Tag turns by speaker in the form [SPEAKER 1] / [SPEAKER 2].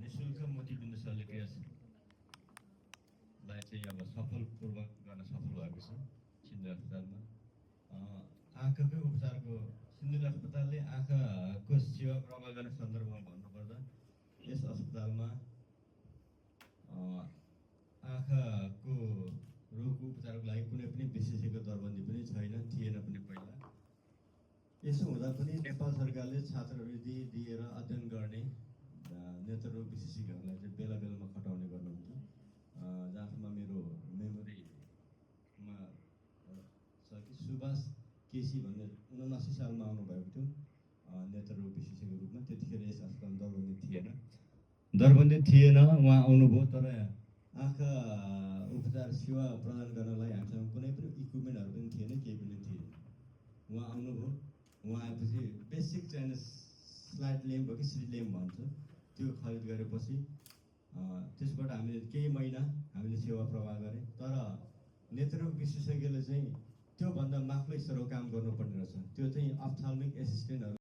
[SPEAKER 1] निःशुल्क मोतीबिन्दु शल्यक्रियालाई चाहिँ अब सफलपूर्वक गर्न सफल भएको छ सिन्धु अस्पतालमा। आँखाकै उपचारको सिन्धु अस्पतालले आँखाको सेवा प्रवाह गर्ने सन्दर्भमा भन्नुपर्दा यस अस्पतालमा आँखाको रोगको उपचारको लागि कुनै पनि विशेषज्ञ दरबन्दी पनि थिएन पनि पहिला। यसो हुँदा पनि नेपाल सरकारले छात्रवृत्ति दिएर अध्ययन गर्ने नेत्ररोग विशेषज्ञहरूलाई चाहिँ बेला बेलामा खटाउने गर्नुहुन्थ्यो। जहाँसम्म मेरो मेमोरीमा छ कि सुभाष केसी भन्ने 79 सालमा आउनुभएको थियो नेत्ररोग विशेषज्ञको रूपमा। त्यतिखेर यस अस्पतालमा दरबन्दी थिएन, उहाँ आउनुभयो। तर आँखा उपचार सेवा प्रदान गर्नलाई हामीसँग कुनै पनि इक्विपमेन्टहरू पनि थिएन, केही पनि थिएन। उहाँ आउनुभयो। उहाँ आएपछि बेसिक चाहिने स्लाइड ल्याम्प हो कि स्ट्रिट ल्याम्प भन्छ, त्यो खरिद गरेपछि त्यसबाट हामीले केही महिना हामीले सेवा प्रवाह गरे। तर नेत्ररोग विशेषज्ञले चाहिँ त्योभन्दा माथिल्लो स्तरको काम गर्नुपर्ने रहेछ। त्यो चाहिँ अप्थाल्मिक एसिस्टेन्टहरू